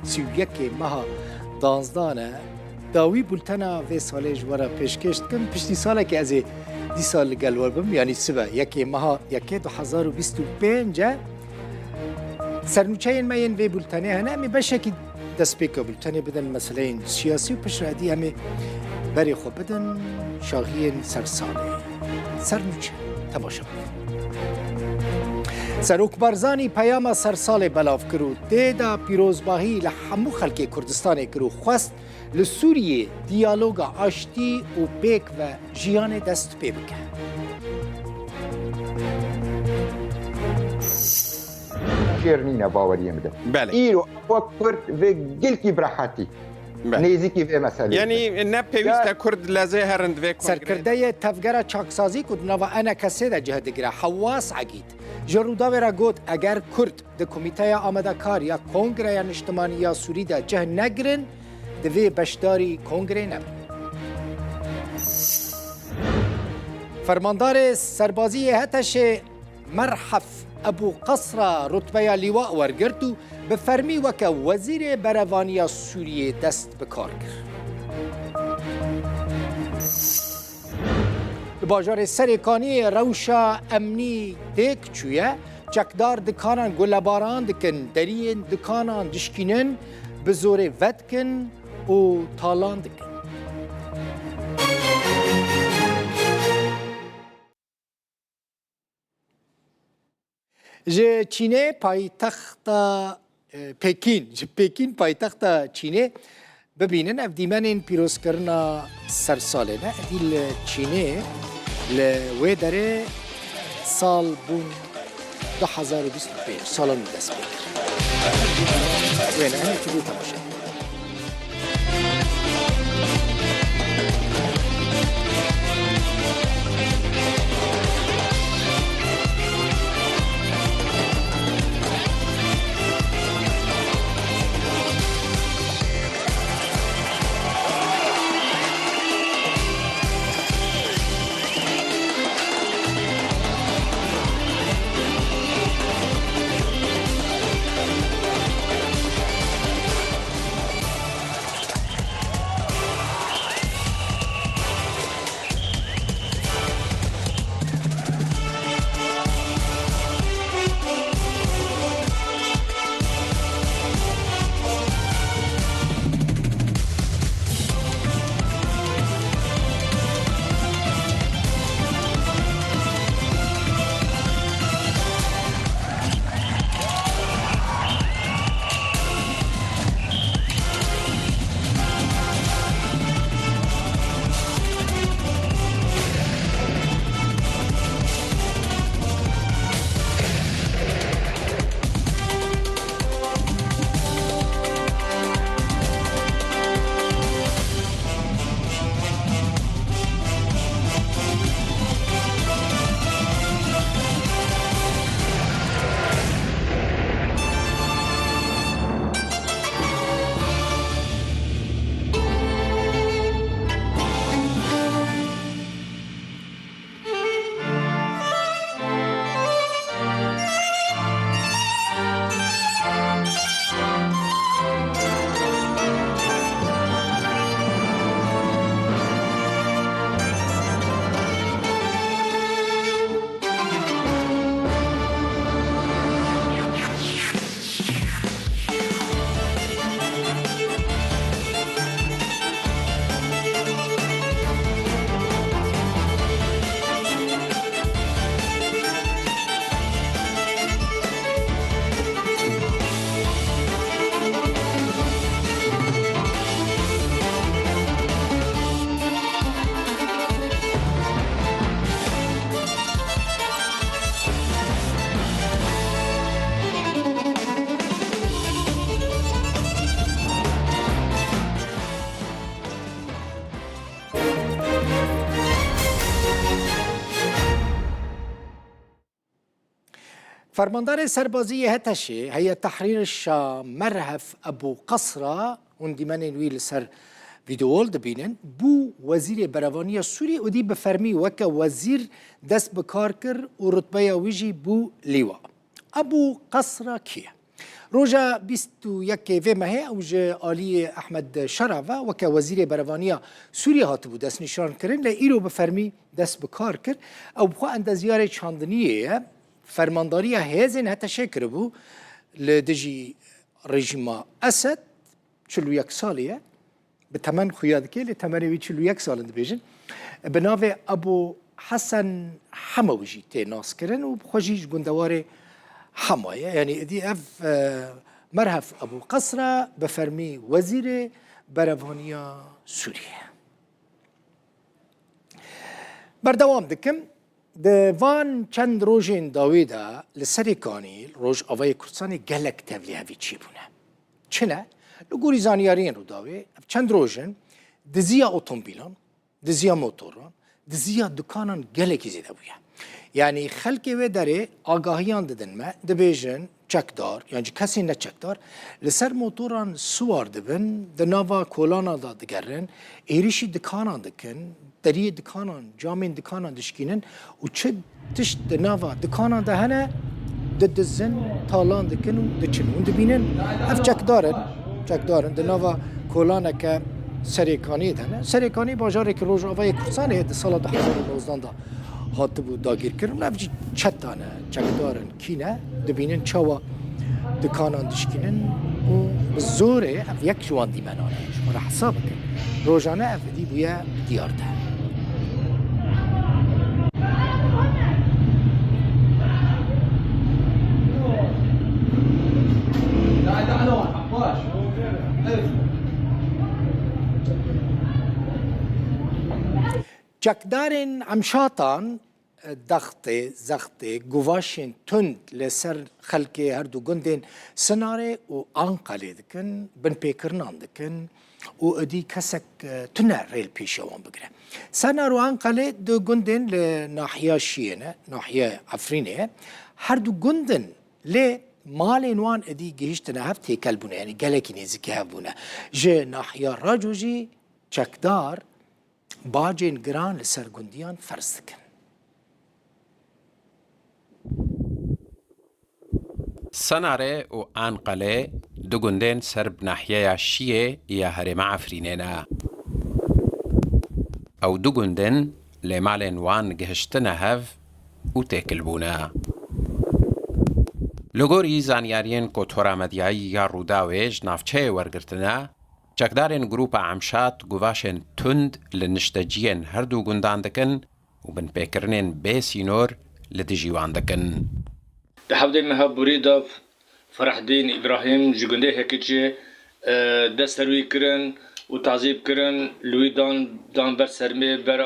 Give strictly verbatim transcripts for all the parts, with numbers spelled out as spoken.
sî û yekê meha danzdan e. Dawî bultena vê salê ji we re pêşkêş dikim. Piştî salekê ez ê dîsa li gel we bim, yanî sibe yekê meha yekê du hezar û bîst û pênc e. Sernûçeyên me yên vê bultenê hene. Em ê beşekî destpêka bultenê bidin meseleyên siyasî û piştre dî em ê berê xwe bidin şahiyên ser salê. Sernûçe, temaşe bikin. Serok Barzanî peyama ser salê belav kir û tê de pîrozbahî li hemû xelkê Kurdistanê kir û xwest li Sûriyê diyaloga aştî û pêk ve jiyanê dest pê bike. Jêr nîne baweriyê min de. Belê. Îro ew Kurd vê gelkî bi rehetî Belê. nêzîkî vê meseleyê Yanî be. ne pêwîst e Ya Kurd lezê herin di vê kongreyê de. Serkirdeyê tevgera çaksazî ku di nava E N K S'ê de cih digire, Hewwas Egîd, ji Rûdawê re got, eger Kurd di Komîteya Amadekar ya Kongreya Niştimanî ya Sûrî de cih negirin, divê beşdarî kongreyê nebin. Fermandarê Serbazî yê HTŞ'ê Merhef Ebû Qesra rutbeya lîwa wergirt û bi fermî weke Wezîrê Berevaniya Sûriyê dest bi kar kir. Li bajarê Serêkaniyê rewşa emnî têk çûye, çekdar dikanan gulebaran dikin, deriyên dikanan dişkînin, bi zorê vedikin û talan dikin. Ji Çînê paytexta, e, Pekîn, ji Pekîn paytexta Çînê bibînin, ev dîmenên pîrozkirina sersalê ne. Edî li Çînê li wê derê sal bûn du hezar û bîst û pênc, sala nû dest pê kir. Wêne hene tu bî temaşe. Fermandarê serbazî yê HTŞ'ê, Heyet Tehrîr Şam, Merhef Ebû Qesra, hûn dîmenên wî li ser vîdeol dibînin, bû Wezîrê Berevaniya Sûriyê û dî bi fermî weke wezîr dest bi kar kir û rutbeya wî jî bû lîwa. Ebû Qesra kî ye? Roja bîst û yekê vê mehê ew ji aliyê Ehmed Şera ve weke Wezîrê Berevaniya Sûriyê hatibû destnîşankirin, lê îro bi fermî dest bi kar kir. Ew bi xwe endeziyarê çandiniyê ye. Fermandariya hêzên HTŞê kiribû li dijî rejîma Esed, çil û yek salî ye. Bi temen xuya dike, lê temenê wî çil û yek sal in dibêjin. Bi navê Ebû Hesen Hemew jî tê naskirin û bi xwe jî ji gundewarê Hema ye. Yanî êdî ev, e, Merhef Ebû Qesra bi fermî Wezîrê Berevaniya Sûriyê. Berdewam dikim. Di van çend rojên dawî de li Serêkanî, li Rojavayê Kurdistanê gelek tevlîhevî çêbûne. Çi ne? Li gorî zanyariyên Rûdawê, ev çend roj in, diziya otomobîlan, diziya motoran, diziya dikanan gelekî zêde bûye. Yanî xelkê wê derê agahiyan didin me, dibêjin çekdar, yan jî kesên neçekdar, li ser motoran siwar dibin, di nava kolana de digerin, êrişî dikanan dikin, deriyê dikanan, camên dikanan dişkînin û çi tişt di nava dikanan de hene, didizin, talan dikin û diçin. Hûn dibînin, ev çekdar in, çekdar in. Di nava kolaneke Serêkaniyê de ne. Serêkanî bajareke Rojavayê Kurdistanê ye, di sala du hezar û nozdan de hatibû dagîrkirin. Ev jî çeta ne, çekdar in. Kî ne? Dibînin çawa dikanan dişkînin û bi zorê ev yek ji wan dîmenan e. Ji xwe re hesab bikin. Rojane ev êdî bûye diyar de. Çekdarên Emşatan, e, dextê, zextê, guvaşên tund li ser xelkê her du gundên Sinarê û Anqelê dikin, binpêkirinan dikin û êdî kesek, e, tune rê li pêşiya wan bigire. Senar û Anqelê du gundên li nahiya Şiyê ne, nahiya Efrînê ye. Her du gundin lê malên wan êdî gihiştine hev, têkel bûne, yanî gelekî nêzîkî hev bûne. Ji nahiya Raco jî çekdar bacên giran li ser gundiyan ferz dikin. Senarê û Anqelê du gundên ser bi nahiyeya Şiyê ya herêma Efrînê ne. Ew du gundin lê malên wan gihiştine hev û têkil bûne. Li gorî zanyariyên kotora medyayî ya Rûdawê ji navçeyê wergirtine, çekdarên Grûpa Emşat guvaşên tund li nişteciyên her du gundan dikin û binpêkirinên bê sînor li dijî wan dikin. Di hevdê meha borî de Ferahdîn Îbrahîm ji gundê Hekiçê, e, dest ser wî kirin û tazîb kirin, li wî dan, dan ber sermê, ber, e,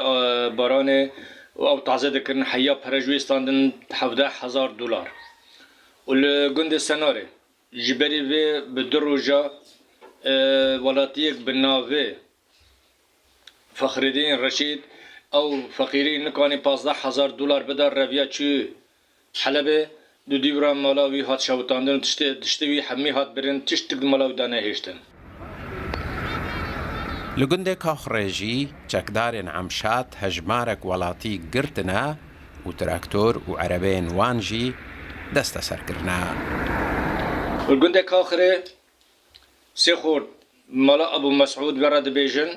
baranê û ew taze dikirin, heya pere ji wî standin hevdeh hezar dolar. Û li gundê Senarê, ji berî vê bi du roja, e, welatiyek bi navê Fexrîdîn Reşîd, ew feqîrî nikanî pazdeh hezar dolar bida, reviya çû Helebê, di dîwra mala wî hat şewitandin û tiştê, tiştê wî hemî hat birin, tiştik di mala wî de nehêştin. Li gundê Kaxrê jî çekdarên Emşat hejmarek welatî girtine û traktor û erebeyên wan jî desteser kirine. Li gundê Kaxrê sê xort mala Ebû Mesûd ve re dibêjin,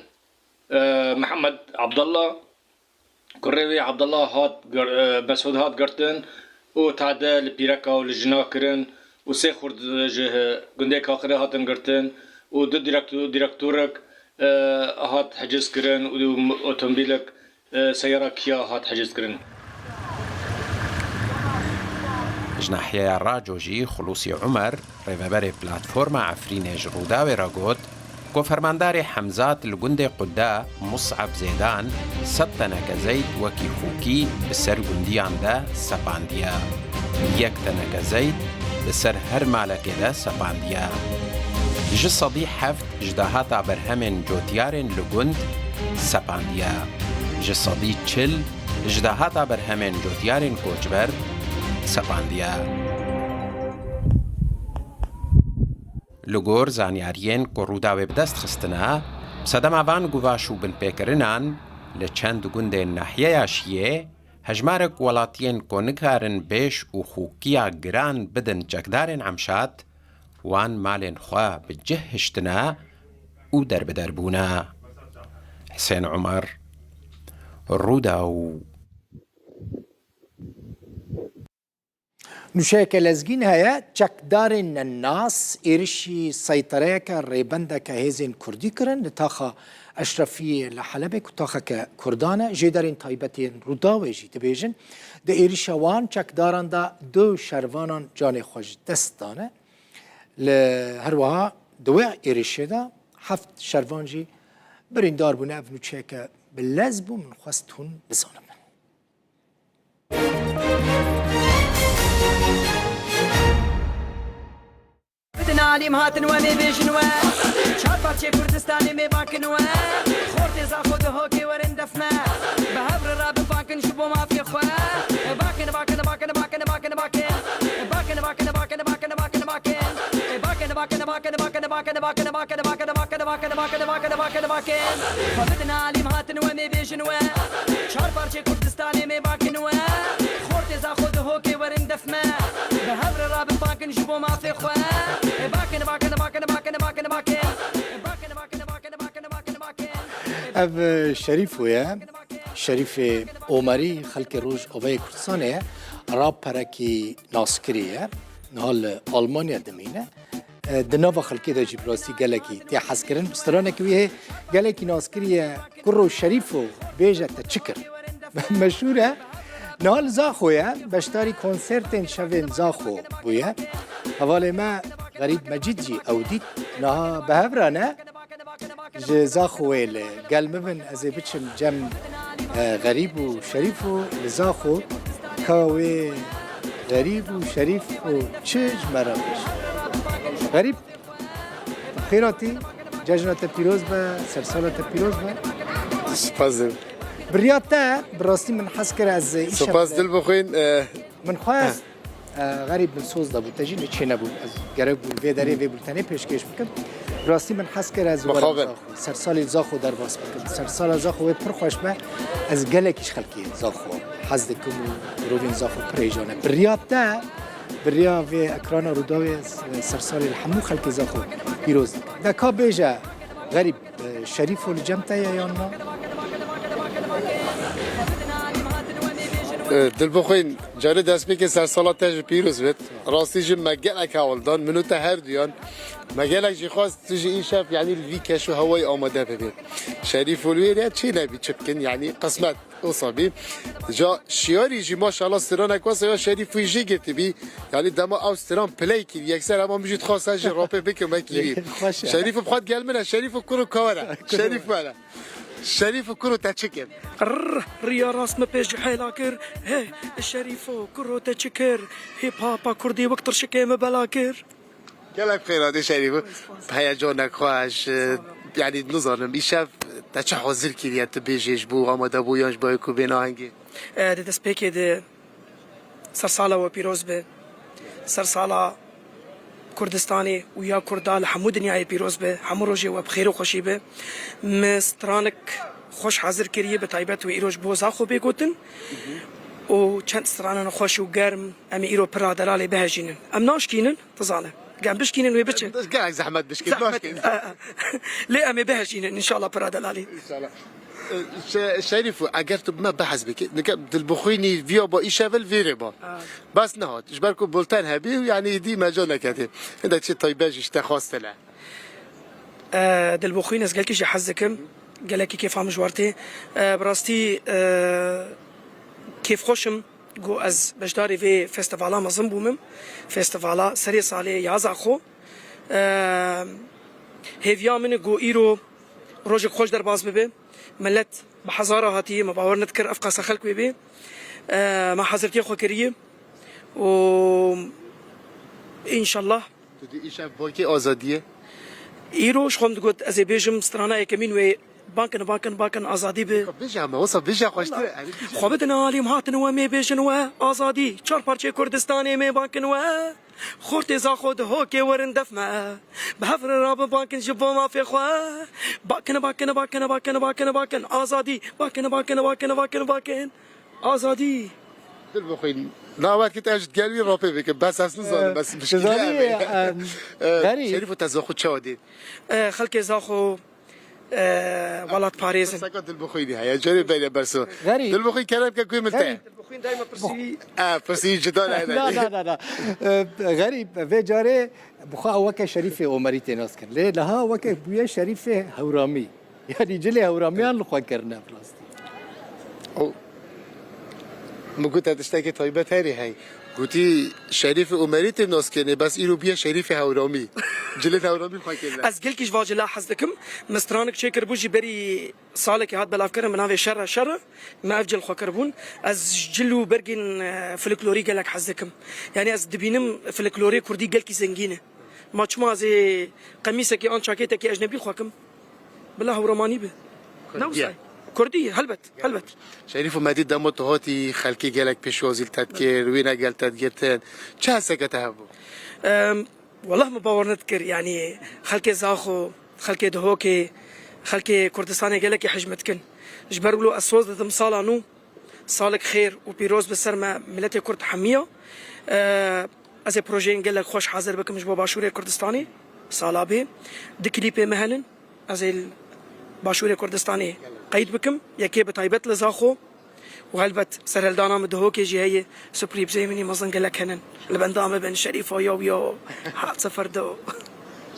e, Mihemed Abdullah, kurê wê Abdullah hat gir-, e, Mesûd hat girtin û tade li pîreka û li jina kirin û sê xurt ji gundê Kaxirê hatin girtin û du direkto-, direktorek, e, hat heciz kirin û otomobîlek, e, seyara Kia hat heciz kirin. Ji nahiyeya Raco jî Xulûsî Umer, rêveberê Platforma Efrînê ji Rûdawê re got ku Fermandarê Hemzat li gundê Quda Mus'ab Zêdan sed teneke zeyt wekî xûkî bi ser gundiyan de sepandiye. Yek teneke zeyt bi ser her malekê de sepandiye. Ji sedî heft ji dahata berhemên cotyarên li gund sepandiye. Ji sedî çil ji dahata berhemên cotyarên koçber sepandiye. Li gor zanyariyên ku Rûdawê bi dest xistine, sedema van guvaş û binpêkirinan li çend gundên nahiyeya Şiyê, hejmarek welatiyên ku nikarin bêş û xûkiya giran bidin çekdarên Emşat, Wan malên xwe bi cih hiştine û derbider bûne. Hisên Umer, Rûdaw. Nûçeyeke lezgîn heye, çekdarên nenas êrişî seytereyeke rêbendeke hêzên kurdî kirin li taxa Eşrefiyê li Helebê ku taxeke kurdan e. Jêderên taybet yên Rûdawê jî dibêjin, di êrişa wan çekdaran de du şervanan canê xwe ji dest dane. Li her wiha di wê êrişê de heft şervan jî birîndar bûne. Ev nûçeyeke bi lez bû, min xwest hûn bizanin. Bidin alîm hatin we mê bêjin we. Çar parçê Kurdistanê mê bakin we. Xortê zaxo di hokê werin def me. Bi hev re rabin bakin ji bo mafê xwe. Bakin, bakin, bakin, bakin, bakin, bakin. Bakin, bakin, bakin, bakin, bakin, bakin. Bakin, bakin, bakin, bakin, bakin, bakin, bakin, bakin. Xwe bidin alîm hatin we mê bêjin we. Çar parçê Kurdistanê mê bakin we. Xortê zaxo di hokê werin def me. Bi hev re rabin bakin ji bo mafê xwe. Bakin, bakin, bakin, bakin, bakin, bakin. Bakin, bakin, bakin, bakin, bakin, bakin. Ev, e, Şerîfo ye. Şerîfê Omerî xelkê Rojavayê Kurdistanê ye. Raperekî naskirî ye. Niha li Almanya dimîne. E, di nava xelkê de jî bi rastî gelekî tê hezkirin. Stranekî wî hê gelekî naskirî ye. Kuro Şerîfo bêje te çi kir? Meşhûr e. Niha li Zaxo ye. Beşdarî konsertên şevên Zaxo bûye. Hevalê me Xerîb Mecîd jî ew dît. Niha bi hev re ne. Ji Zaxo wê li gel min bin, ez ê biçim cem, e, Xerîb û Şerîf û li Zaxo ka wê Xerîb û Şerîf û çi ji me re bêje. Xerîb, xêr hatî, cejna te pîroz be, sersala te pîroz be. Spas dikim. Bi riya te, bi rastî min hez kir ez îşev Spas dil bixwîn, e, Min xwest, e, Xerîb, min soz da bû, te jî lê çênebû. Ez gerek bû vê derê vê bultenê pêşkêş bikim. Rastî min hez kir ez werim Zaxo, sersalê Zaxo derbas bikim. Sersala Zaxo wê pir xweş be. Ez gelekî ji xelkê Zaxo hez dikim û mirovên Zaxo pir hêja ne. Bi riya te, bi riya vê ekrana Rûdawê ez, e, sersalê li hemû xelkê Zaxo pîroz dikim. De ka bêje, Xerîb, e, Şerîfo li cem te ye yan na? E, Dilbixwîn, carê destpêkê sersala te jî pîroz bit. Rastî jî me gelek hewl dan, min û te her duyan. Me gelek jî xwest tu jî îşev, yanî li vî keş û hewayê amade bibî. Şerîfo li wê rê çê nebî çi bikin, yanî qismet. Wisa bî. Ja şiyarî jî maşallah stranek wisa ya Şerîfî jê girtibî. Yanî dema ew stran play kir, yekser hema min jî dixwest ez jî rapê bikim wekî wî. Xweş e. Şerîf û xwet gel min e, Şerîf û kuro kawera. Şerîf were. Şerîf û kuro te çi kir? Rr, riya rast me pêş ji hêla kir. Hey, Şerîfo kuro te çi kir? Hip hapa kurdî wek tirşikê me bela kir. Gelek xêr hatî Şerîf. Heyecanek xweş, e, yanî nizanim, îşev te çi hazir kiriye, tu bêjê ji bo amadebûyan ji bo ku bêne ahengê? E, di destpêkê de sersala we pîroz be. Sersala Kurdistanê û ya Kurda li hemû dinyayê pîroz be. Hemû rojê we bi xêr û xweşî be. Me stranek xweş hazir kiriye, bi taybet wê îro ji bo Zaxo bê gotin. Û çend stranan xweş û germ em ê îro pira delalê bihejînin. Em naşkînin. Dizane. Gem bişkînin wê biçin. Gelek zehmet bişkîn, Zehmet. Naşkîn. Lê em ê bihejînin, înşallah pira delalî. Înşallah. E, Şe-, Şerîf, eger tu bi me bihez bikî, nika dilbixwînî viya ba îşevil vêrê ba. Ha. Bes nehat. Ji ber ku bulten hebî û yanî dî meca neketê. Hinda çi taybet jî ji te xwestine. E, dilbixwîn ez gelkî jî hez dikim. Gelekî kêfa min ji wer tê. E, bi rastî, e, kêfxweş im. Ku ez beşdarê vê festîvala mezin bûm im. Festîvala serê salê ya Zaxo. Eee, hêviya min e ku îro rojek xweş derbas bibe. Milet bi hezara hatiye, me bawer nedikir ev qasa xelk wê bê. Eee, me hazirtiya xwe kiriye. Û înşallah. Tu dî îşev bakê azadiyê? Îro ji xwe min digot, ez ê bêjim strana yekemîn wê, bakin, bakin, bakin, azadî bi. Bêje hema, wisa bêje xweştir e. Xwe bidin alîm hatin we mê bêjin we, azadî. Çar parçeyê Kurdistanê mê bakin we. Xortê Zaxo di hokê werin def me. Bi hev re rabin bakin ji bo mafê xwe. Bakin, bakin, bakin, bakin, bakin, bakin. Azadî. Bakin, bakin, bakin, bakin, bakin. Azadî. Dilbixwîn, Na wekî te ji gel wî rapê bikim. Bes ez nizanim, bes mişkîle dizanî, ev e. Em, E, Xerîb. Şerîf û te Zaxo çawa dî? E, xelkê Zaxo, e, welatparêz in. Seka dilbixwînî heye. Carê beriya berso. Xerîb. Dilbixwîn kerem ke guhê min te. Xerîb. Dilbixwîn dayma pirsî. E, pirsî cida ne. Na, na, na, na. E, Xerîb, vê carê bi xwe ew weke Şerîfê Omerî tê nas kirin. Lê niha weke bûye Şerîfê Hewramî. Yanî cilê Hewramiyan li xwe kirine bi rastî. O, min got te tiştekî taybet herî hey. Gotî Şerîfê Omerî tê nas kirinê, bes îro bûye Şerîfê Hewramî. Cilê Hewramî xwe kirine. Ez gelkî ji va cila hez dikim. Min stranik çêkiribû jî berî salekê hat belavkirin bi navê Şerre Şerre. Me ev cil xwe kiribûn. Ez ji cil û bergên, e, folklorî gelek hez dikim. Yanî ez dibînim folklorê kurdî gelkî zengîn e. Ma çima ez ê qemîsekê an çakêtekê ecnebî xwe kim? Bila hewramanî be. Kurdî ye. Ne wisa ye. Kurdî ye, helbet, helbet. Şerîf û Medî dema tu hatî xelkê gelek pêşwazî li te dikir, wêne gel te digirtin. Çi heseke te hebû? Em, weleh min bawer nedikir, yanî xelkê Zaxo, xelkê Dihokê, xelkê Kurdistanê gelekî hej min dikin. Ji ber wilo ez soz didim sala nû. Salek xêr û pîroz bi ser me, miletê Kurd hemiya. Eee, ez ê projeyên gelek xweş hazir bikim ji bo Başûrê Kurdistanê. Sala bê du klîpê me henin. Ez ê li Başûrê Kurdistanê qeyd bikim. Yekê bi taybet li Zaxo û helbet serhildana min Dihokê jî heye. Surprîzeyê min î mezin gelek henin. Li benda min bin, Şerîfo yo yo, hat sefer do.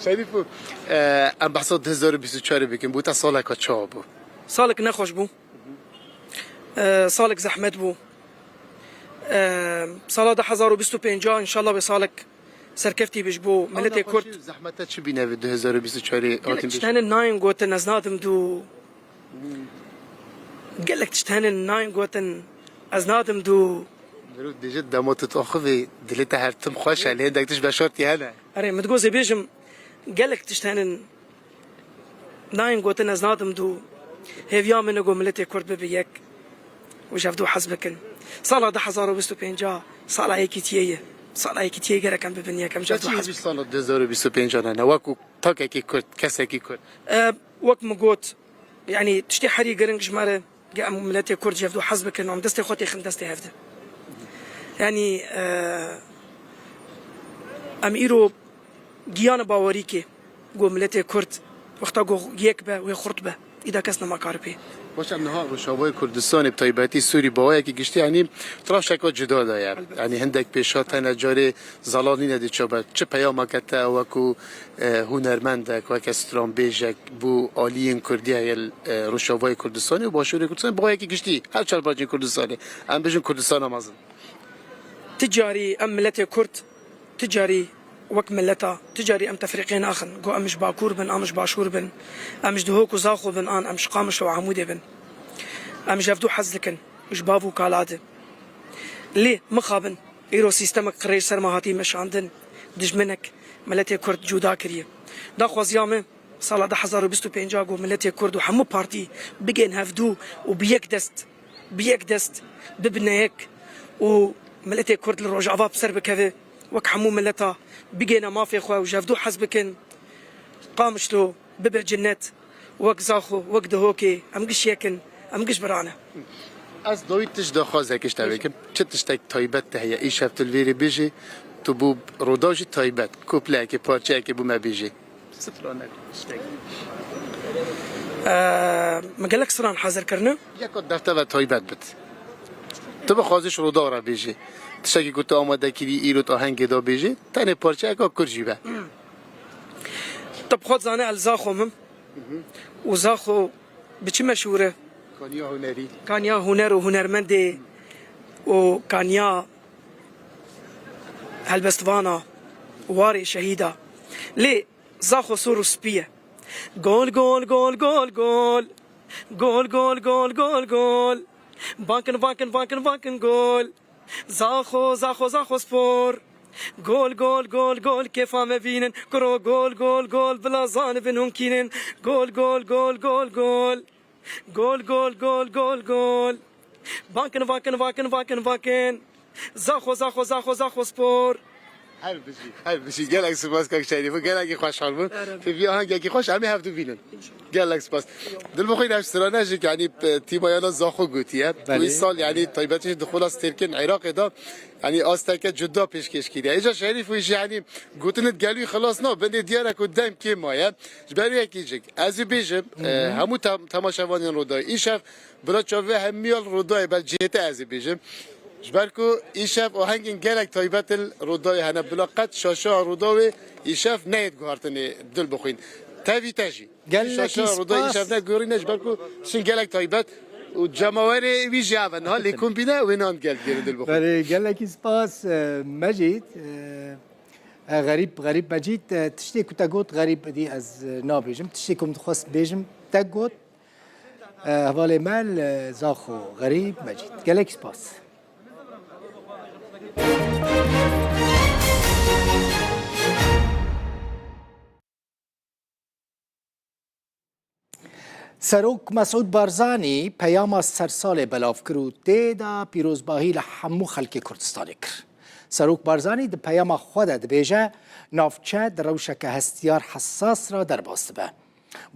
Şerîfo, e, em behsa du hezar û bîst û çarê bikin. Bo te saleka çawa bû? Salek nexweş bû. E, salek zehmet bû. E, sala du hezar û bîst û pênc înşallah wê salek serkeftî be ji bo miletê Kurd. Zehmete çi bîne vê du hezar û bîst û çarê hatin? Gelek tişt henin nayên gotin, ez nadim dû. Gelek tişt henin nayên gotin, ez nadim dû. Mirov dêje dema tu axivî, dilê te her tim xweş e, lê hindek tişt veşartî hene. Erê, min digot ez ê bêjim, gelek tişt henin nayên gotin, ez nadim dû. Hêviya min e ku miletê Kurd bibe yek û ji hev dû hez bikin. Sala du hezar û bîst û pênc sala yekîtiyê ye. Sala yekîtiyê gerek em bibin yek, em ji hev dû hez bikin. Çi sala du hezar û bîst û pênc ne, ne, wekî takekî Kurd, kesekî Kurd? E, wek min got, yanî tiştê herî giring ji me re, ge em miletê Kurd ji hev dû hez bikin, em destê xwe têxin destê hev de. Yanî, e, em îro giyane bawerîkê ku miletê Kurd wexta ku yek be, wê xurt be. Îda kes nema kar pê. Baş, em niha Rojavayê Kurdistanê, bi taybetî Sûrî, bi awayekî giştî, yanî, di rewşeke cuda de ye. Elbet. Yanî, hindek pêşhat hene, carê zelal nîne dê çabe. Çi peyameke te wekû, e, hunermendek, weke stranbêjek bo aliyên Kurdî heye li, e, Rojavayê Kurdistanê û Başûrê Kurdistanê, bi awayekî giştî, her çar parçeyên Kurdistanê, em bêjin Kurdistana mezin? Ti carî em miletê Kurd, ti carî wek mileta, ti carî em tefrîqê naxin, ku em ji Bakur bin, an ji Başûr bin, em ji Dihok û Zaxo bin, an em ji Qamişlo û Amûdê bin. Em ji hev dû hez dikin, ji bav û kala de. Lê mixabin, îro sîstemek qirêj ser me hatî meşandin, dijminek miletê Kurd cuda kiriye. Daxwaziya me, sala du hezar û bîst û pênc ku miletê Kurd û hemû partî bigên hevdû û bi yek dest, bi yek dest bibine yek û miletê Kurd li Rojava bi ser bikeve, wek hemû mileta bigêne mafê xwe û ji hevdû hez bikin. Qamişlo bibe cinnet, wek Zaxo, wek Dihokê, em giş yek in, em giş bira ne. Ez dawî tişt daxwazekê ji te bikim. Çi tiştek taybet te heye, îşev tu li vêrê bêjî, tu bo Rûdaw jî taybet, kupleyekê, parçeyekê bo me bêjî. Stranek, tiştek. Eee, min gelek stran hazir kirine. Yeka def te ve taybet bit. Tu bixwazî ji Rûdaw re bêjî. Tiştekî ku tu amade kirî, îro tu ahengê de bêjî, tenê parçeyeka kurd jî be. Tu bi xwe dizane ez Zaxo me. Û Zaxo bi çi meşhûr e? Kaniya hunerî. Kaniya huner û hunermendê û kaniya helbestvana, warê şehîda. Lê Zaxo sor û spî ye. Gol, gol, gol, gol, gol. Gol, gol, gol, gol, gol. Vakin, vakin, vakin, vakin, gol. Zaxo, Zaxo, Zaxo Spor. Gol, gol, gol, gol, kêfa me bînin. Kuro gol, gol, gol, bila zanibin hûn kînin. Gol, gol, gol, gol, gol. Gol, gol, gol, gol, gol. Vakin, vakin, vakin, vakin, vakin. Zaxo, Zaxo, Zaxo, Zaxo Spor. Her bijî, her bijî. Gelek spas kak Şerîf. Gelekî xweşhal bûn. Pêviya hengekî xweş em ê hevdu bînin. Gelek spas. Dilbixwîn ev strane jî, yanî, e, tîmayana Zaxo gotiye. Belê. Wî sal, yanî, taybetî jî di xula stêrkên Iraqê de, yanî, asteke cuda pêşkêş kiriye. Îca Şerîf wî jî, yanî, gotinit gel wî xilas na, binê diyar e ku dem kêm maye. Ji ber wî yekî jî, ez ê bêjim, e, hemû tem-, temaşevanên Rûdayê. Îşev bila çavê hemiya li Rûdayê bel cihê te ez ê bêjim. Ji ber ku îşev ahengên gelek taybet li Rûdayê hene. Bila qet şaşa Rûdawê îşev neyê guhartinê Dilbixwîn. Tevî te jî. Gelekî Şaşa Rûdayê spas. Îşev ne guherîne ji ber ku şin gelek taybet û cemawerê wî jî ev e. Niha lêkombîne wê nan gel digerin Dilbixwîn. Belê, gelekî spas, e, Mecîd. E, e, Xerîb, Xerîb Mecîd, e, tiştê ku te got Xerîb dî ez, e, nabêjim. Tiştê ku min dixwest bêjim te got. E, hevalê me li Zaxo Xerîb Mecîd. Gelek spas. Serok Mesûd Barzanî peyama sersalê belav kir û tê de pîrozbahî li hemû xelkê Kurdistanê kir. Serok Barzanî di peyama xwe de dibêje, navçe di rewşeke hestiyar hesas re derbas dibe.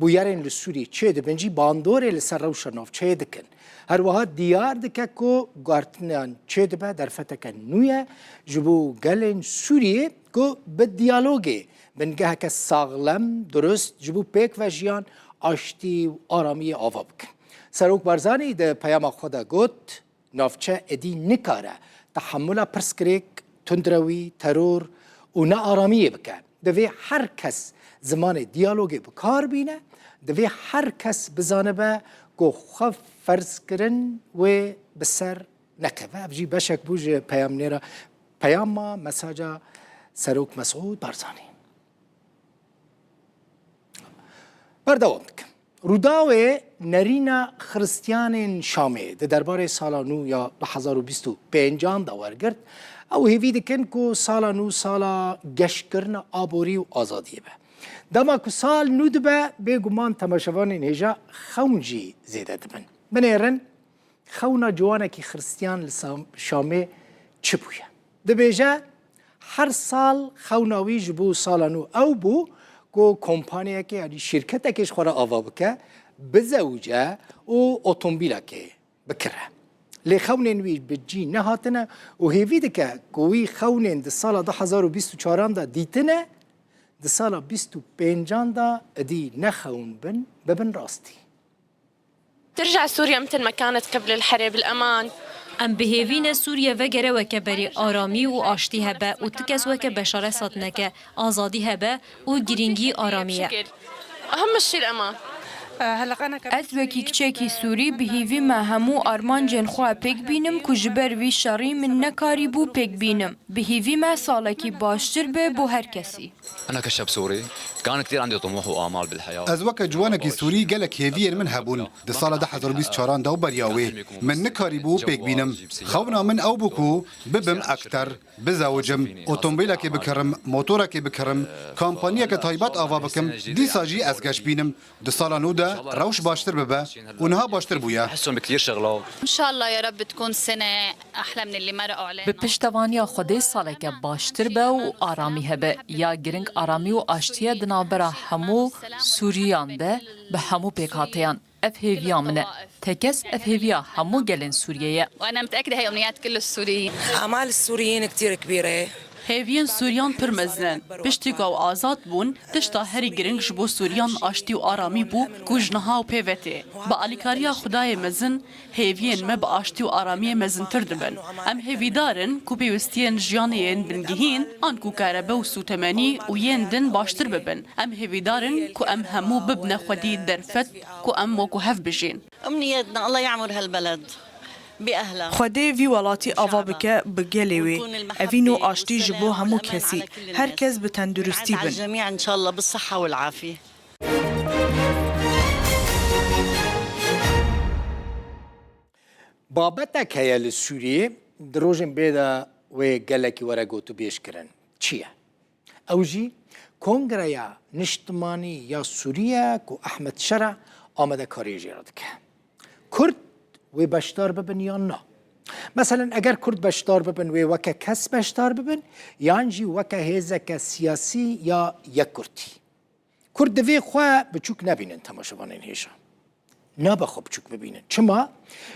Bûyerên li Sûriyê çêdibin jî bandorê li ser rewşa navçeyê dikin. Her wiha diyar dike ku guhertinan çêdibe derfeteke nû ye ji bo gelên Sûriyê ku bi diyalogê bingeheke saxlem, durust ji bo pêkvejiyan, aştî û aramiyê ava bikin. Serok Barzanî di peyama xwe de got, Navçe êdî nikare tehemula pirsgirêk, tundrewî, teror û nearamiyê bike. Divê her kes zimanê diyalogê bi kar bîne, divê her kes bizanibe ku xwe ferzkirin wê bi ser nekeve. Ev jî beşek bû ji peyamnêra, peyama, mesaja Serok Mesûd Barzanî. Berdewam dikim. Rûdawê nerîna Xiristiyanên Şamê di derbarê sala nû ya du hezar û bîst û pêncan de wergirt. Ew hêvî dikin ku sala nû sala geşkirina aborî û azadiyê be. Dema ku sal nû dibe, bêguman temaşevanên hêja xewn jî zêde dibin. Binêrin, xewna ciwanekî Xiristiyan li Sam-, Şamê çi bûye? Dibêje, her sal xewna wî ji bo sala nû ew bû ku kompaniyekê, yanî şîrketekê ji xwe re ava bike, bizewice û otomobîlekê bikire. Lê xewnên wî bi cî nehatine û hêvî dike ku wî xewnên di sala du hezar û bîst û çaran de dîtine, di sala bîst û pêncan de êdî ne xewn bin, bibin rastî. ترجع سوريا مثل ما كانت قبل الحرب، الأمان. Em bi hêvî ne Sûriye vegere weke berê, aramî û aştî hebe û ti kes weke Beşar Esad neke, azadî hebe û girîngî aramî ye. أهم شيء الأمان. Ez wekî kiçekî Sûrî bi hêvî me hemû armancên xwe pêk bînim ku ji ber vî şerî min nekarîbû pêk bînim. Bi hêvî me salekî baştir be bo her kesî. أنا كشاب سوري كان كثير عندي طموح وآمال بالحياة. Ez weke ciwanekî Sûrî gelek hêviyên min hebûn. Di sala du hezar û bîst û çaran de û beriya wê min nikarîbû pêk bînim. Xewna min ew bû ku bibim ekter, bizewicim, otomobîlekê bikirim, motorekê bikirim, kampaniyeke taybet ava bikim, dîsa jî ez geş bînim. Di sala nû de rewş baştir bibe û niha baştir bûye. بحسهم بكثير شغلات. إن شاء الله يا رب تكون سنة أحلى من اللي مرقوا علينا. Bi piştevaniya Xwedê saleke baştir be û aramî hebe. Ya giring aramî û aştî ye di navbera hemû Sûriyan de bi hemû pêkhateyan. Ev hêviya min e. Tekez ev hêviya hemû gelên Sûriyê ye. وأنا متأكدة هي أمنيات كل السوريين. آمال السوريين كتير كبيرة. Hêviyên Sûriyan pir mezin in. Piştî ku ew azad bûn, tişta herî giring ji bo Sûriyan aştî û aramî bû ku ji niha û pê ve tê. Bi alîkariya Xwedayê mezin, hêviyên me bi aştî û aramiyê mezintir dibin. Em hêvîdar in ku pêwistiyên jiyanê yên bingehîn, anku kerebe û sûtemenî û yên din baştir bibin. Em hêvîdar in ku em hemû bibine xwedî derfet ku em wekî hev bijîn. أمنياتنا الله يعمر هالبلد بأهلها. Xwedê vî welatî ava bike bi gelê wê. Evîn û aştî ji bo hemû kesî. Her kes bi tenduristî bin. على الجميع إن شاء الله بالصحة والعافية. Babetek heye li Sûriyê, di rojên bê de wê gelekî were gotûbêj kirin. Çi ye? Ew jî Kongreya Niştimanî ya Sûriye ku Ehmed Şera amadekariyê jê re dike. Kurd wê beşdar bibin yan na? Meselen, eger Kurd beşdar bibin, wê weke kes beşdar bibin, yan jî weke hêzeke siyasî ya yekkurtî. Kurd divê xwe biçûk nebînin temaşevanên hêja. Nabe xwe biçûk bibînin. Çima?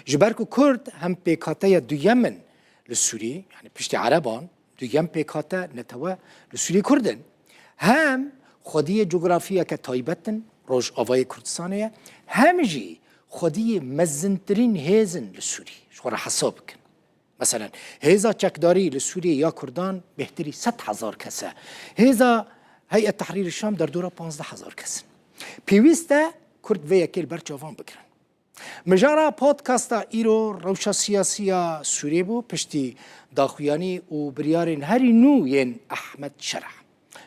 Ji ber ku Kurd hem pêkhateya duyem in li Sûriyê, yani piştî Ereban, duyem pêkhate netewe li Sûriyê Kurd in. Hem xwediyê cografiyeke taybet in, Rojavayê Kurdistanê ye, hem jî xwediyê mezintirîn hêz in li Sûriyê. Ji xwe re hesab bikin. Meselen, hêza çekdarî li Sûriyê ya Kurdan bêhtirî sed hezar kes e. Hêza Heyet Tehrîr Şam derdora panzdeh hezar kes in. Pêwîst e Kurd vê yekê li ber çavan bigirin. Mijara podcasta îro rewşa siyasî ya Sûriyê bû, piştî daxuyanî û biryarên herî nû yên Ehmed Şerh.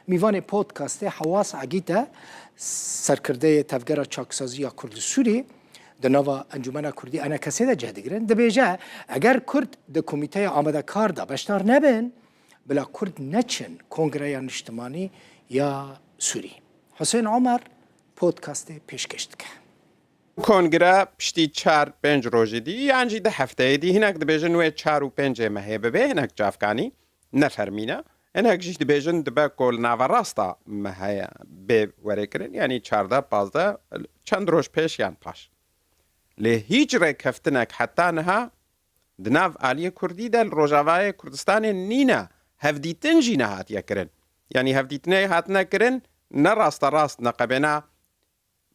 Mîvanê podcastê Hewas Egît e, serkirdeyê Tevgera Çaksazî ya Kurd li Sûrî, di nava Encûmena Kurdî, ENKS'ê de cih digirin. Dibêje, eger Kurd di komîteya amadekar de beşdar nebin, bila Kurd neçin Kongreya Niştimanî ya Sûrî. Husên Omer podcastê pêşkêş dike. Kongre piştî çar pênc rojê dî yan jî di hefteyê dî, hinek dibêjin wê çar û pêncê mehê bibe, hinek çavkanî ne fermî ne. Hinek jî dibêjin dibe ku li naverasta mehê bê werêkirin, yanî çardeh, pazdeh, çend roj pêş yan paş. Lê hîç rêkeftinek heta niha di nav aliyê Kurdî de li Rojavayê Kurdistanê nîne. Hevdîtin jî nehatiye kirin. Yanî hevdîtinê hatine kirin, ne rasterast, neqebêna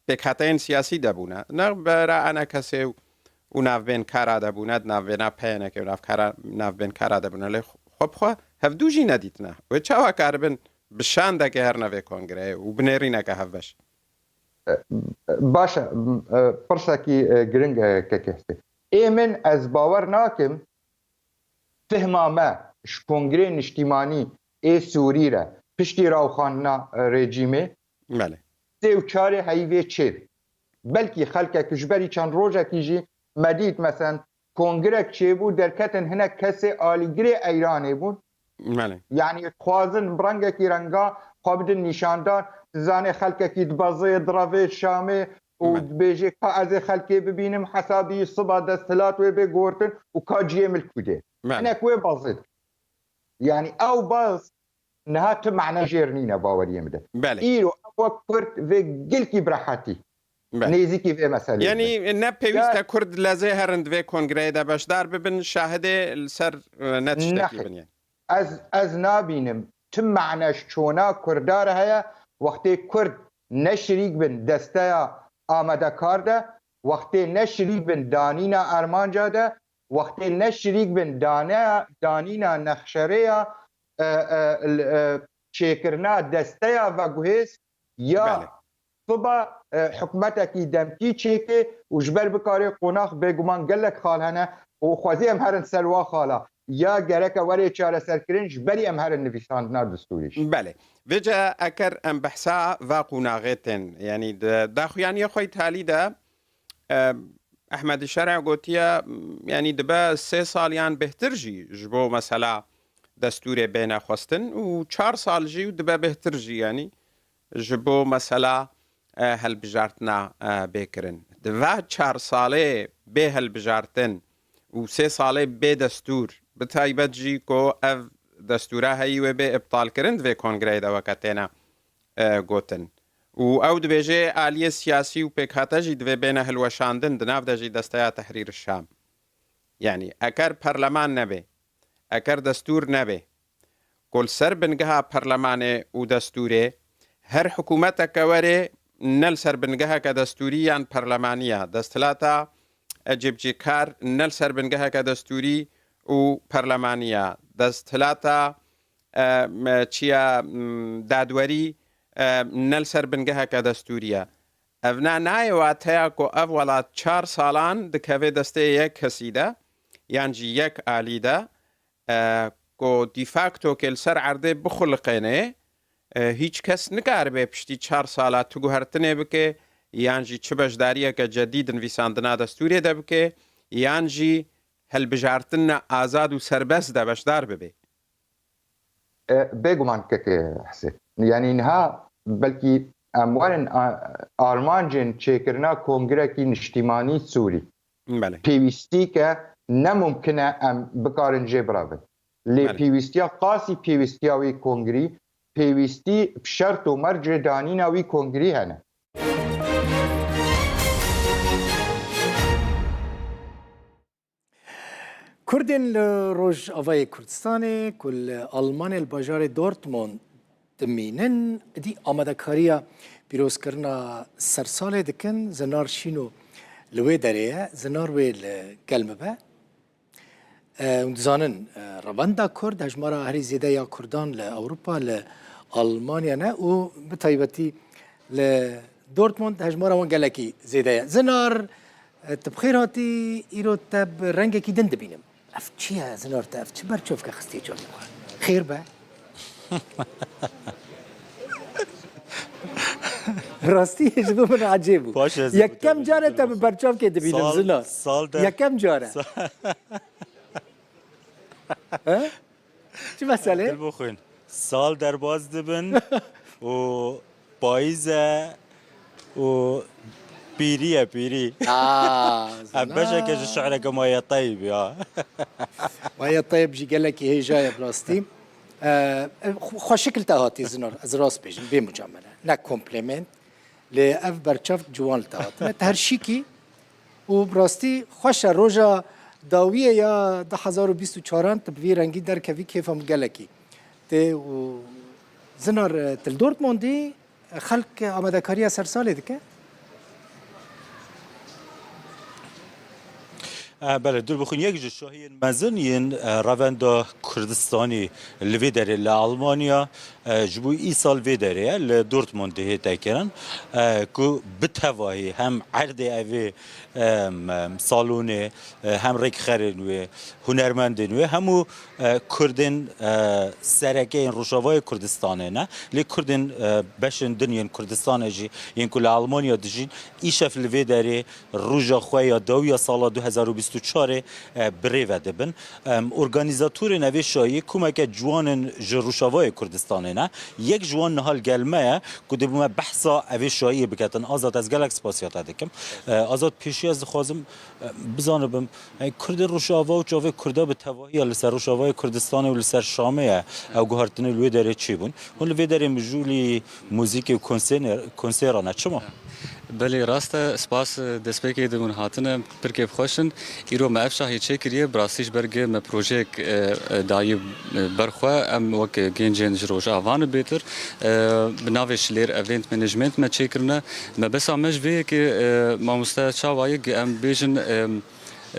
pêkhateyên siyasî de bûne. Ne bera ENKS'ê û, û navbênkara de bûne, di navbêna PYNK'ê û navkara, navbênkara de bûne. Lê xwe bi xwe hevdû jî nedîtine. Wê çawa karibin bi şandekê herine vê kongreyê û bi nêrîneke hevbeş? Baş e, pirsekî giring e, kekê Husê. Ê min, ez bawer nakim fihma me ji Kongrê Niştîmanî ê Sûrî re piştî rawxandina rejîmê Belê. sê û çarê heyvê çêb. Belkî xelkek ji berî çend rojekî jî me dît, mesen kongrek çêbû, derketin hinek kesê alîgirê Eyranê bûn. Belê. Yanî dixwazin bi rengekî renga xwe bidin nîşandan. Dizanê xelkekî dibezê, direvê Şamê û Belê. dibêjê ka ez ê xelkê bibînim, hesabî siba desthilat wê bê gotin û ka ciyê min li ku dê. Belê. Hinek wê bezê. Yanî ew baz niha tu mane jêr nîne baweriyê min de. Belê. Îro ew wek Kurd vê gilkî bi rehetî Belê. nêzîkî vê meseleyê Yanî bin. ne pêwîst e Kurd li zê herin di vê kongreyê de beşdar bibin, şahidê li ser e, ne tiştekî Nexê. bin yani. Ez, ez nabînim tu mane ji çona Kurda re heye, wextê Kurd ne şirîk bin desteya amadekar de, wextê ne şirîk bin danîna armanca de, wextê ne şirîk bin dane, danîna nexşerêya, e, e, l- e, çêkirina desteya veguhêz ya Belê. siba e, hikûmetekî demkî çêke û ji ber bikare qonax bêguman gelek xal hene û xwezî em herin ser wa xala ya gereke were çareserkirin ji berî em herin nivîsandina distûrî jî. Belê. Vêce eker em behsa va qonaxê tên, yanî di daxuyaniyê xwe îtalî de e, Ehmedî Şerê gotiye, yanî dibe sê sal yan bêhtir jî ji bo mesela destûrê bêne xwestin û çar sal jî dibe bêhtir jî, yanî ji bo mesela e, helbijartina e, bê kirin. Di va çar salê bê helbijartin û sê salê bê destûr, bi taybet jî ku ev destûra heyî wê bê îptal kirin di vê kongreyê de weke têne e, gotin. Û ew dibêje aliyê siyasî û pêkhate jî divê bêne hilweşandin, di nav de jî Desteya Tehrîr Şam. Yanî eker perleman nebe, eker destûr nebe, ku li ser bingeha perlemanê û destûrê her hikûmeteke were ne li ser bingeheke destûrî yan perlemanî ya, desthilata e, cêbicîkar ne li ser bingeheke destûrî û perlemanî ya, desthilata e, me, çiya, m, dadwerî e, ne li ser bingeheke destûrî ye. Ev ne nayê wateya ku ev welat çar salan dikeve destê yek kesî de yan jî yek alî de e, ku de facto ke li ser erdê bixuliqêne, e, hîç kes nikaribe piştî çar sala tu guhertinê bike yan jî çi beşdariyeke cedî di nivîsandina destûrê de bike yan jî helbijartina azad û serbest de beşdar bibe. E, bêguman keke Hesê. Yanî niha belkî em werin a- armancên çêkirina kongrekî niştîmanî Sûrî. Belê. Pêwîstî ke ne mumkin e em bikarin jê birevin. Lê Belê. Pêwîstiya qasî pêwîstiya wî kongrî, pêwîstî bi şert û mercê danîna wî kongrî hene. Kurdên li Rojavayê Kurdistanê ku li Almanyayê li bajarê Dortmund dimînin, êdî amadekariya pîrozkirina sersalê dikin. Zinar Şîno li wê derê ye. Zinar, wê li gel min be. E, hûn dizanin, e, revenda Kurd, hejmara herî zêde ya Kurdan li Ewropa, li Almanya ne û bi taybetî li Dortmund hejmara wan gelekî zêde ye. Zinar, e, tu bi xêr hatî, îro te bi rengekî din dibînim. Ev çi ye Zinar, te ev çi berçavke xistiye çavê xwe? Xêr be? Bi rastî ji bo min ecêb bû. Baş ez Yekem bû, care te bi berçavkê dibînim, sal, Zinar. Sal der- Yekem care. Sa- He? Çi mesele? Dil bixwîn. Sal derbas dibin û payîz e û pîrî ye, pîrî. Aa, Ev beşeke ji şi'reke Maya Teyîb ya. Maya Teyîb jî gelekî hêja ye bi rastî. E, xwe-, xweşik li te hatî Zinar, ez rast bêjim, bê mucamele. Ne komplement. Lê ev berçav ciwan li te hatine. Te her şîkî û bi rastî xweş e. Roja dawiyê ya du hezar û bîst û çaran tu bi vî rengî derkevî kêfa min gelekî tê û Zinar, e, tu li Dortmundî, e, xelk amadekariya sersalê dike? E, belê, dûr bixwîn, yek ji şahiyên mezin yên, e, revenda Kurdistanî li vê derê li Almanya, e, ji bo îsal vê derê ye, li Dortmundê hête kirin, e, ku bi tevahî hem erdê evê, e, m-, salonê, e, hem rêkxerên wê, hunermendên wê, hemû, e, Kurdên, e, sereke yên Rojavayê Kurdistanê ne. Lê Kurdên, e, beşên din yên Kurdistanê jî, yên ku li Almanya dijîn, îşev li vê derê roja xwe ya dawiya sala du hezar û bîst û çarê, e, bi rê ve dibin. Em, organîzatorên evê şayî komeke ciwanên ji Rojavayê Kurdistanê ne. Yek ji wan niha li gel me ye ku dê bo me behsa evê şayiyê biketin. Azad, ez gelek spasiya te dikim. E, Azad, pêşî ez dixwazim, e, bizanibim, e, Kurdên Rojava û çavê Kurda bi tevahiya li ser Rojavayê Kurdistanê û li ser Şamê ye. Ew guhertinê li wê derê çêbûn. Hûn li vê derê mijûlî muzîkê û konser-, konseran e. Çima? Belê, rast e. Spas, e, destpêkê di hûn hatine. Pir kêfxweş in. Îro me ev şahî çêkiriye. Bi rastî ji ber gi me projeyek, e, e, dayî, e, ber xwe. Em wek gencên ji Rojava ne bêtir, e, bi navê Şilêr Event Management me çêkirine. Mebesa me ji vê yekê, e, mamoste çawa ye, gi em bêjin, e,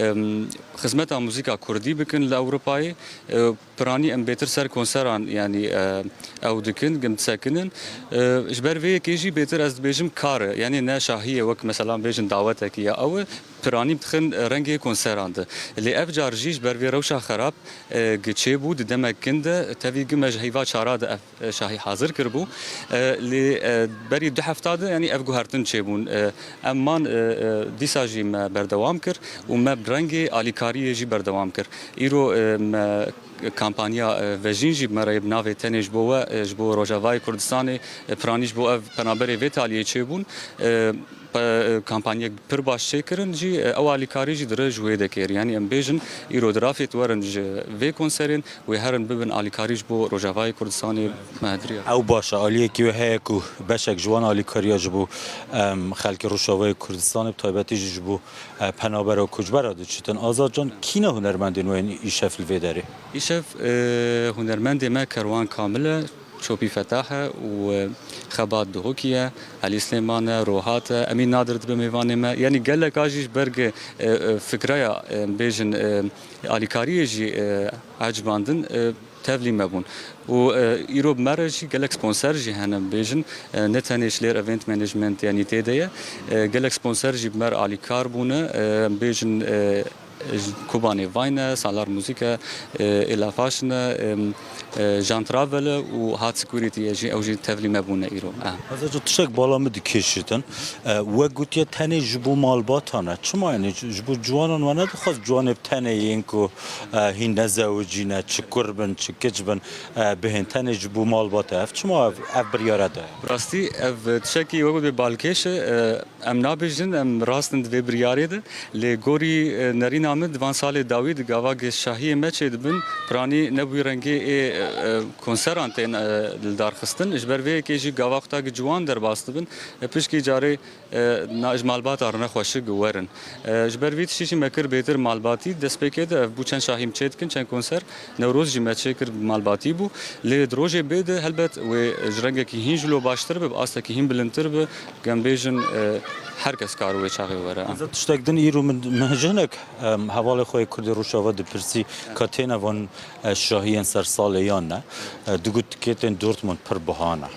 em, xizmeta muzîka kurdî bikin li Ewropayê. E, Piranî em bêtir ser konseran, yanî, e, ew dikin, gim disekinin. E, ji ber vê yekê jî bêtir ez dibêjim kar e, yanî ne şahî ye, wek mesela bêjin dawetekî ya ew e, piranî dixin, e, rengê konseran de. Lê ev car jî ji ber vê rewşa xerab, e, gi çêbû di demek kin de, tevî gi me ji heyva çara de ev, e, şahî hazir kiribû. E, lê, e, berî du hefta de, yanî ev guhertin çêbûn. E, em man, e, e, dîsa jî me berdewam kir û me bi rengê alîkariyê jî berdewam kir. Îro, e, me kampanya, e, vejîn jî bi me re bi navê Tenê ji bo we, e, ji bo Rojavayê Kurdistanê, e, piranî ji bo ev penaberê vê taliyê çêbûn. E, pe-, e, kampanyek pir baş çêkirin jî, e, ew alîkarî jî dire ji wê dekêr. Yanî em bêjin, îro di rafê werin ji vê konserên, wê herin bibin alîkarî ji bo Rojavayê Kurdistanê me hediriya. Ew baş e, aliyekî wê heye ku beşek ji wan alîkariya ji bo, em, xelkê Rojavayê Kurdistanê, bi taybetî jî ji bo, e, penaber û koçbera diçitin. Azad Can, kî ne hunermendên we yên îşev li vê derê? Îşev, e, hunermendê me Kerwan Kamil e, Çopî Fetah e û, e, Xebat Duhokî ye, Elî Silêman e, Rohat e, Emîn Nadir dibe mêvanê me. Yanî gelek a jî ji ber gi, e, e, fikraya, e, bêjin, e, alîkariyê jî, e, ecibandin, e, tevlî me bûn. Û, e, îro bi me re jî gelek sponser jî hene, bêjin, e, ne tenê Şilêr Event Management, yanî tê de ye. E, gelek sponser jî bi me re alîkar bûne, e, bêjin, e, ji Kobanê Vine, Salar Muzîk e, e, Ela Fashion e, em, e, Jean Travel e û Hat Security ye jî, ew jî tevlî me bûne îro. E. Azaca tiştek bala min dikêşitin. E, we gotiye tenê ji bo malbatan e. Çima, yanî ji, ji bo ciwanan we nedixwest ciwanê bi tenê yên ku, e, hîn nezewicî ne, çi kur bin, çi kiç bin, e, bihên tenê ji bo malbata? Ev çima ev, ev biryare daye? Bi rastî ev tiştekî wek bê balkêş e, e, em nabêjin, em rast in di vê biryarê de, lê gorî, e, nerîna Amid van salê dawî di gava ge şahiyê me çêdibin, piranî ne bi wî rengê ê, e, e, konseran tên, e, li dar xistin. Ji ber vê yekê jî gava xwe ta gi ciwan derbas dibin. E, pişkî carê, e, na, ji malbata rine xweşik werin. E, ji ber vî tiştî jî me kir bêtir malbatî. Destpêkê de ev bû çend şahî em çê dikin, çend konser. Newroz jî me çê kir malbatî bû. Lê di rojê bê de helbet wê ji rengekî hîn jilo baştir be, bi astekî hîn bilindtir be. Em bêjin, e, her kes kar wê çaxê were. Zat tiştek din îro min, min hinek, em, hevalê xwe yê Kurdê Rojava dipirsî ka têne van, e, şahiyên ser salê yan ne. E, digot tikêtên Dortmund pir biha ne.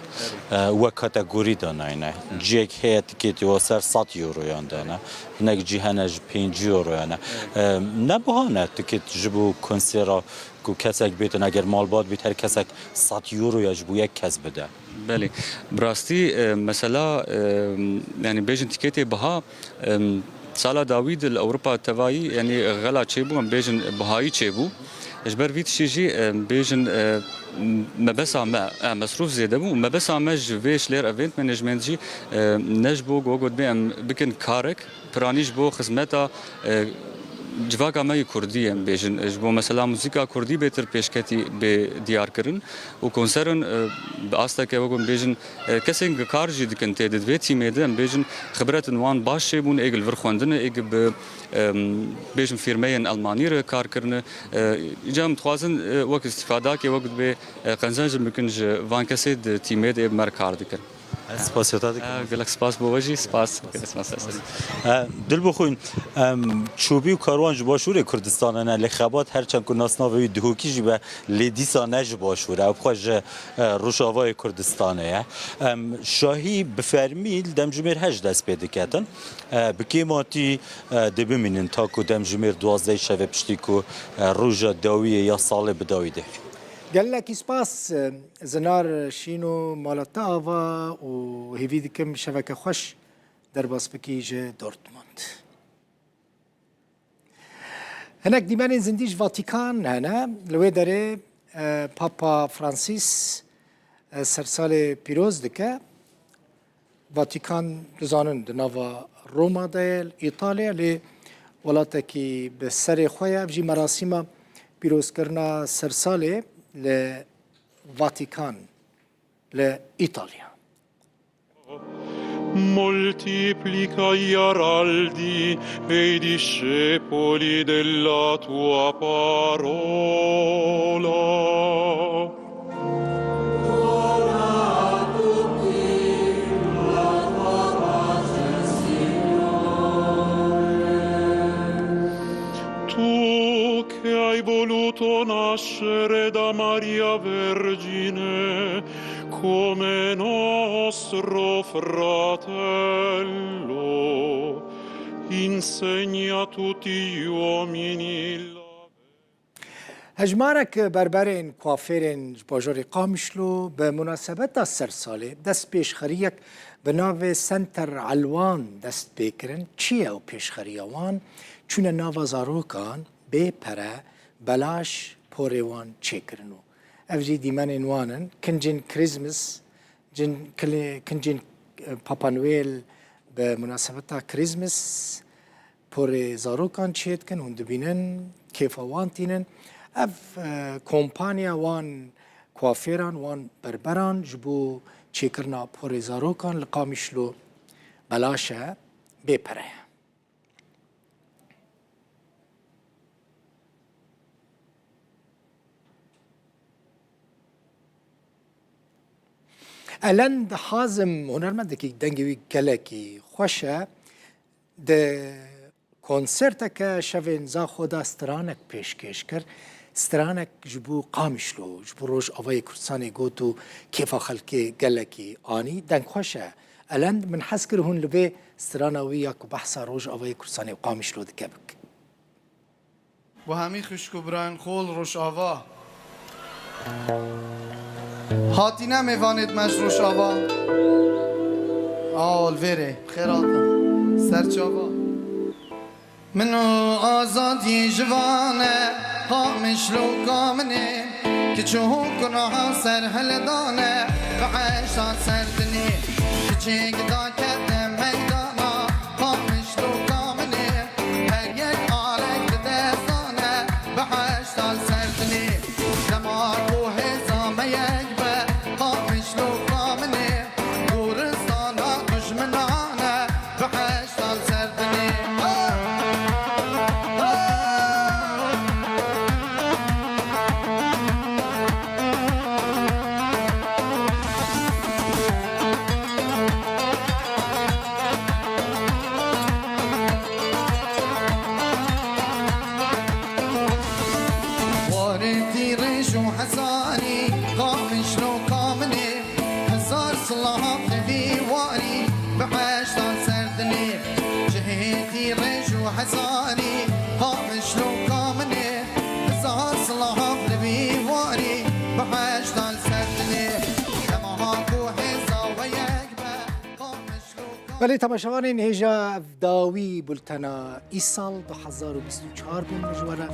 E, we kategorî danayne. Ciyek heye tikêtê we ser sed euroyan dane. Hinek cî hene ji pêncî euroyan ne. E, ne biha ne tikêt ji bo konsera ku kesek bêtin, eger malbat bît, her kesek sed euroya ji bo yek kes bide. Belê. Bi rastî, e, mesela, e, yanî bêjin tikêtê biha, e, sala dawî de li Ewropa tevayî, yanî xela çêbû, em bêjin bihayî çêbû. Ji ber vî tiştî jî, e, bêjin, e, mebesa me, e, mesrûf zêde bû. Mebesa me ji vê ji lêr event management jî, e, ne ji bo go got bê em bikin karek, piranî ji bo xizmeta, e, civaka me yê kurdî, em bêjin, ji bo mesela muzîka kurdî bêtir pêşketî bê diyarkirin û konserin, e, bi asteke wek em bêjin, e, kesên ku kar jî dikin tê di vê tîmê de, em bêjin, xibretin wan baş çêbûn, ê li vir xwendine, ê bi, em, bêjin fîrmeyên Elmanî re kar kirine. E, îca em dixwazin, e, wek îstîfadakê wek dibê, e, qezenc bikin ji van kesê di tîmê de ê bi me re kar dikin. Ez spasiya te dikim. E, gelek spas bo we jî, spas. Gelek spas. E, Dilbixwîn, em, Çobî û Karwan ji Başûrê Kurdistanê ne, lê Xebat her çend ku nasnavê wî Dihokî jî be, lê dîsa ne ji Başûr e. Ew xwe ji, e, Rojavayê Kurdistanê ye. Em, şahî bi fermî li demjimêr heşt dest pê diketin. E, bi kêmatî, e, dê bimînin ta ku demjimêr duwazdehê şevê piştî ku, e, roja dawiyê ya salê bi dawî dê. Gelekî spas, e, Zinar Şîno, mala te ava û hêvî dikim şeveke xweş derbas bikî ji Dortmund. Hinek dîmenên zindî ji Vatikan hene. Li wê derê, e, Papa Francis, e, sersalê pîroz dike. Vatikan, dizanin, di nava Roma de ye, li Îtalya, lê welatekî bi serê xwe ye. Ev jî merasîma pîrozkirina sersalê li Vatikan, li Îtalya. Moltiplica i araldi e i discepoli della tua parola. Tu che hai voluto nascere da Maria Vergine come nostro fratello, insegna a tutti gli uomini la Hejmarek berberên, kuafêrên ji bajarê Qamişlo bi munasebeta sersalê dest pêşxeriyek bi navê Center Elwan dest pê kirin. Çi ye ew pêşxeriya wan? Çûne nava zarokan bê pere, belaş porê wan çêkirin û ev jî dîmenên wan in. Kincên Krîsmis, cin-, kili-, kincên, e, Papa Noel bi munasebeta Krîsmis porê zarokan çêdikin, hûn dibînin, kêfa wan tînin. Ev, e, kompanya wan kuafêran, wan berberan ji bo çêkirina porê zarokan li Qamişlo belaş e, bê pere ye. Elend Hazim, hunermendekî dengê wî gelekî xweş e. Di konserteke şevên Zaxo de stranek pêşkêş kir. Stranek ji bo Qamişlo, ji bo Rojavayê Kurdistanê got û kêfa xelkê gelekî anî. Deng xweş e. Elend, min hez kir hûn li vê strana wî ya ku behsa Rojavayê Kurdistanê û Qamişlo dike bik. Bo hemî xwişk û birayên xwe li Rojava. Hatîne mêvanêt me ji Rojava. Aw, li vêrê, bi xêr hatin. Serçava. Min û azadî ji van e, Qamişloka min ê. Kiç û gunaha ser hildane, bi eşa ser dinê. Kiçêk dakete meydana, Qamişloka min ê. Her yek alek dide Hezarî, qamişloka min ê, hezar silav li vî warî, bi heştan ser dilê, dema ku hêza we yek be, qamişloka. Belê temaşevanên hêja, ev dawî bultena îsal du hezar û bîst û çar bûn, min ji we re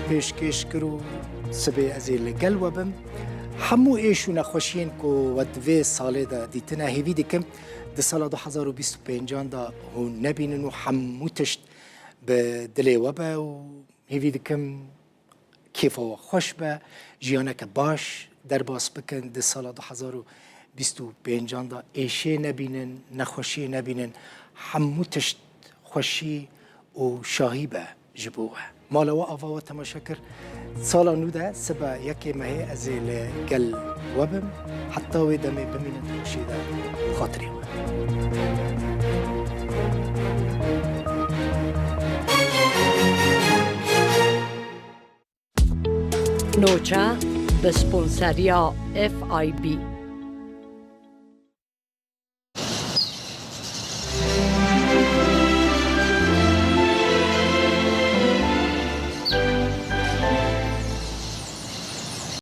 pêşkêş kir û sibê ez ê li gel we bim. Hemû êş û nexweşiyên ku we di vê salê de dîtine, hêvî dikim di sala du hezar û bîst û pêncan de hûn nebînin û hemû tişt bi dilê we be û hêvî dikim kêfa we xweş be, jiyaneke baş derbas bikin. Di sala du hezar û bîst û pêncan de êşê nebînin, nexweşiyê nebînin, hemû tişt xweşî û şahî be ji bo we. Mala we, ava we temaşe kir. Sala nû de sibe yekê mehê ez ê li gel we bim. Heta wê demê bimînin di xweşiyê de xatirê we. Noça bi sponseriya F I B.